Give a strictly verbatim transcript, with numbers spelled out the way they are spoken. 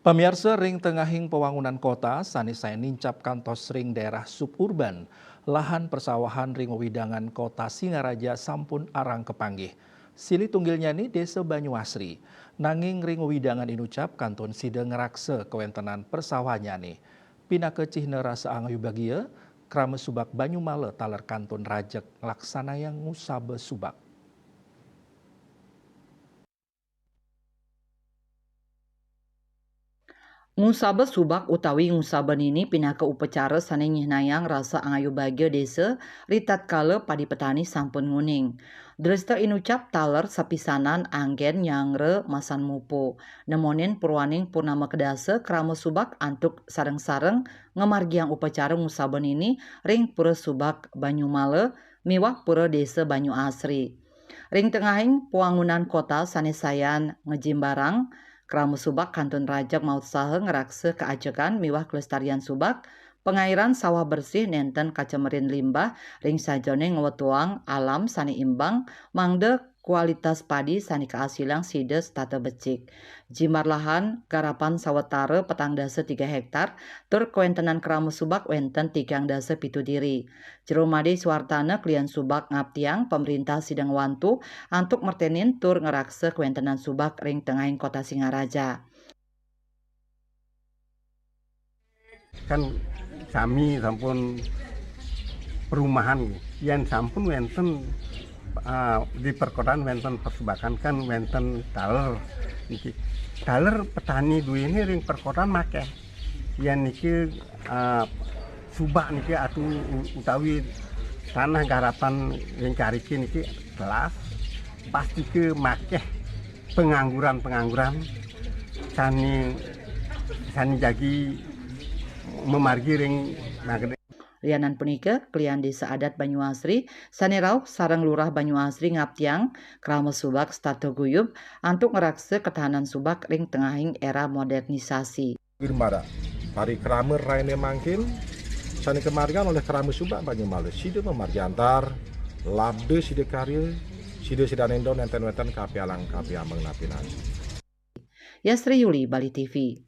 Pamiarsa, ring tengahing pawangunan kota, sane sae nincap kantos ring daerah suburban, lahan persawahan ring wewidangan kota Singaraja sampun arang kapanggih. Silih tunggilnyane Desa Banyuasri. Nanging ring wewidangan inucap kantun sida ngraksa kawentenan persawahnyane. Pinaka cihna rasa angayu bagia, krama subak Banyumala taler kantun rajeg nglaksanayang ngusaba subak. Ngusaba subak utawi ngusaba nini pinaka upacara sane nyihnayang rasa angayu bagia desa ritatkala padi petani sampun nguning. Dresta inucap taler sapisanan anggen nyanggra masan mupu. Nemonin purwaning purnama kedasa krama subak antuk sareng-sareng ngamargiang upacara ngusaba nini ring Pura Subak Banyumala miwah Pura Desa Banyu Asri. Ring tengahing pawangunan kota sane sayan ngajimbarang, krama subak kantun rajeg mautsaha ngraksa kaajegan miwah kelestarian subak, pangairan sawah bersih nenten kacemerin limbah ring sajeroning ngwetuang alam sane imbang, mangda kualitas padi sane kaasilang sida setata becik. Jimbar lahan garapan sawatara petang dasa tiga hektar, tur kawentenan krama subak wenten tigang dasa pitu diri. Jero Made Suwartana klian subak ngaptiang pamrintah sida ngwantu antuk mertenin tur ngraksa kawentenan subak ring tengahing kota Singaraja. Kan sami sampun perumahan, yen sampun wenten, ah, di perkotaan wenten persubakan kan wenten taler niki. Taler petani duwene ring perkotaan makeh. Yen niki, ah, subak niki atu u-, utawi tanah garapan ring kariki niki telas, pastike makeh pengangguran-pengangguran sane, sane jagi mamargi ring nagri. Lianan punika, klian Desa Adat Banyuasri sane rauh sareng Lurah Banyuasri ngaptiang krama subak setata guyub antuk ngraksa ketahanan subak ring tengahing era modernisasi. Girmara. Parikrama raine mangkin sane kamargiang oleh krama subak Banyumala sida mamargi antar, labda sida karya, sida sida nendo nenten wenten kapialang kapiambeng napi-napi. Yasri Yuli, Bali T V.